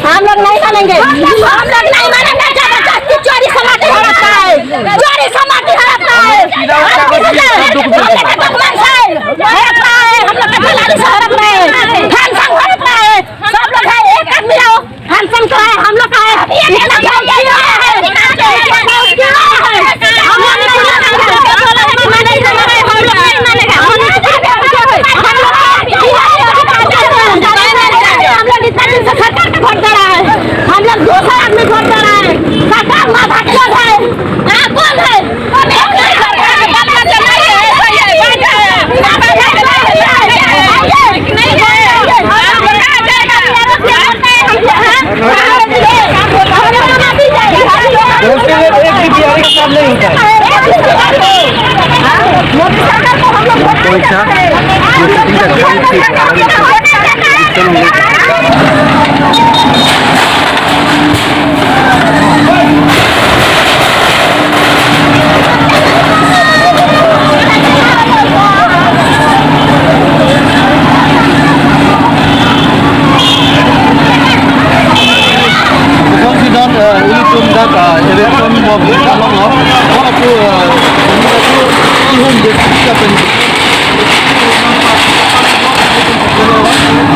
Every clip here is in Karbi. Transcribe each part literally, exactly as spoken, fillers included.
हम लोग नहीं मानेंगे, हम लोग नहीं मानेंगे। जबरदस्ती चोरी समाधि हड़पता है, चोरी समाधि हड़पता है। हम लोग का डॉक्यूमेंट है, हड़पता है, हम लोग का दलाली से हड़प रहे हैं, धन संग हड़प रहे हैं। सब लोग है, एक आदमी आओ, धन संग का है, हम लोग का है। इतना काम किया है, हम लोग नहीं मानेंगे, हम लोग नहीं मानेंगे, हम लोग नहीं मानेंगे। हम लोग इतना दिन से सरकार का वोट दे रहा है, हम लोग दूसरा आदमी वोट दे रहा है, सरकार माथा क्यों है? हाँ, कौन है? कौन है? एक भी बिहारी का काम नहीं होता है। Bangsi dan, eh, ilitum dak, eh, election mo bilang lo. Wala pu, eh, ini dak pu ihum de kita pen.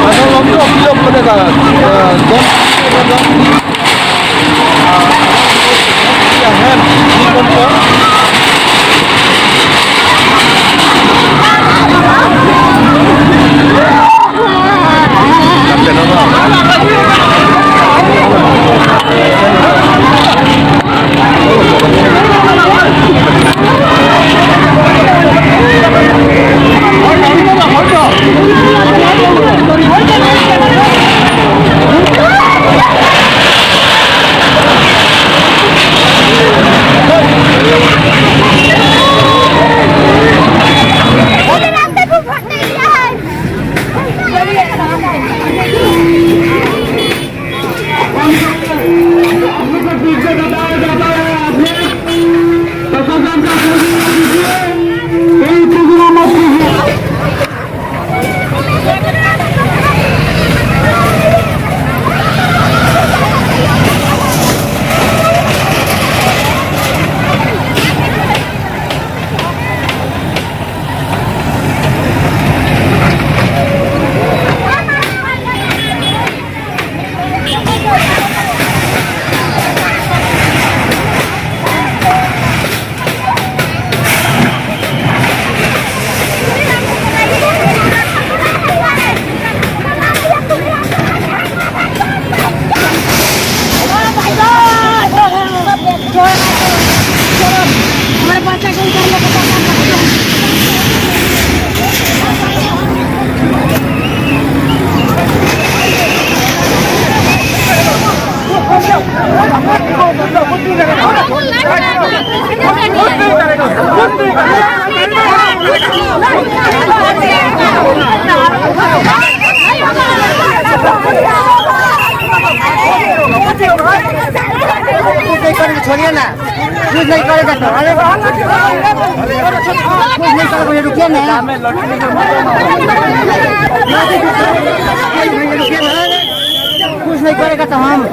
Ada lo tu, dia pada ka, eh, don, don. छोड़िए ना। कुछ नहीं करेगा तो, अरे, कुछ नहीं करेगा, रुकिए ना। रुकिए ना। कुछ नहीं करेगा तो हम।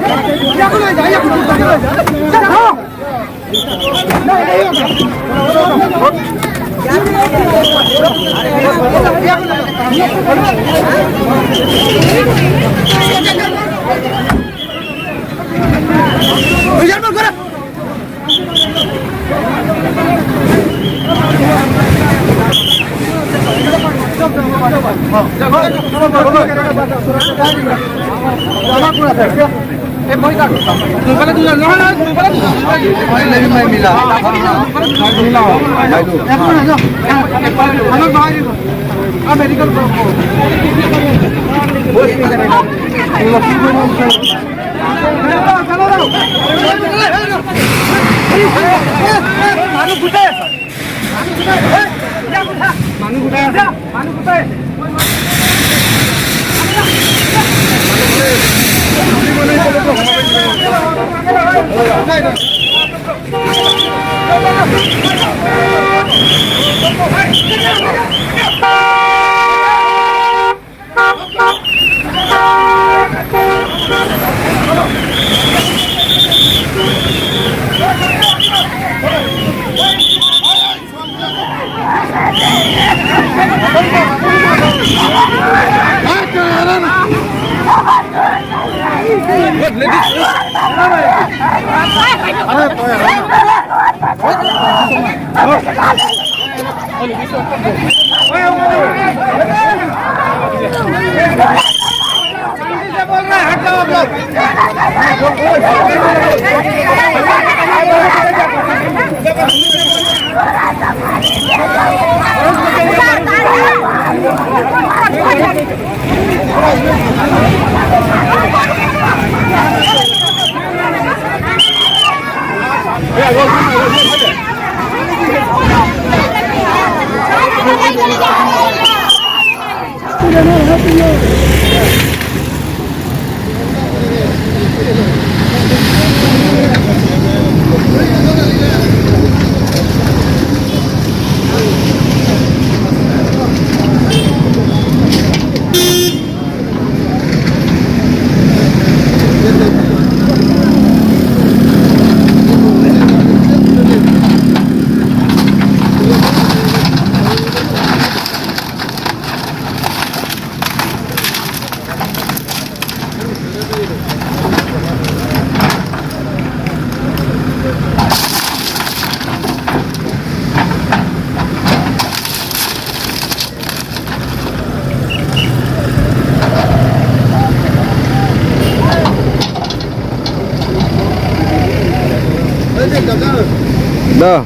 Dah.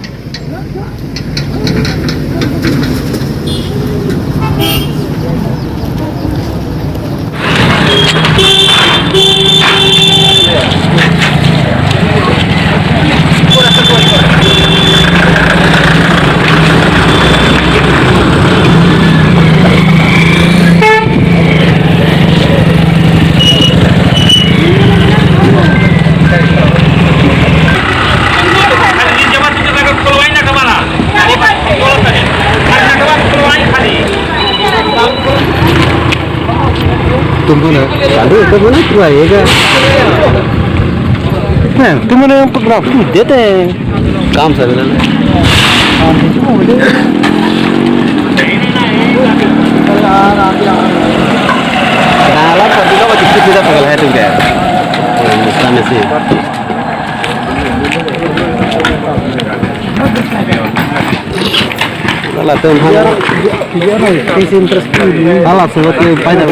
Tumbuh na, aduh, itu mana tuai ya kan? Nah, itu mana yang pernah itu deh teh. Kam sa bilang. Nah, lah, tapi kalau di situ kita pakai itu kan. Islam sih. Latum hang. Ala surat ke pai na.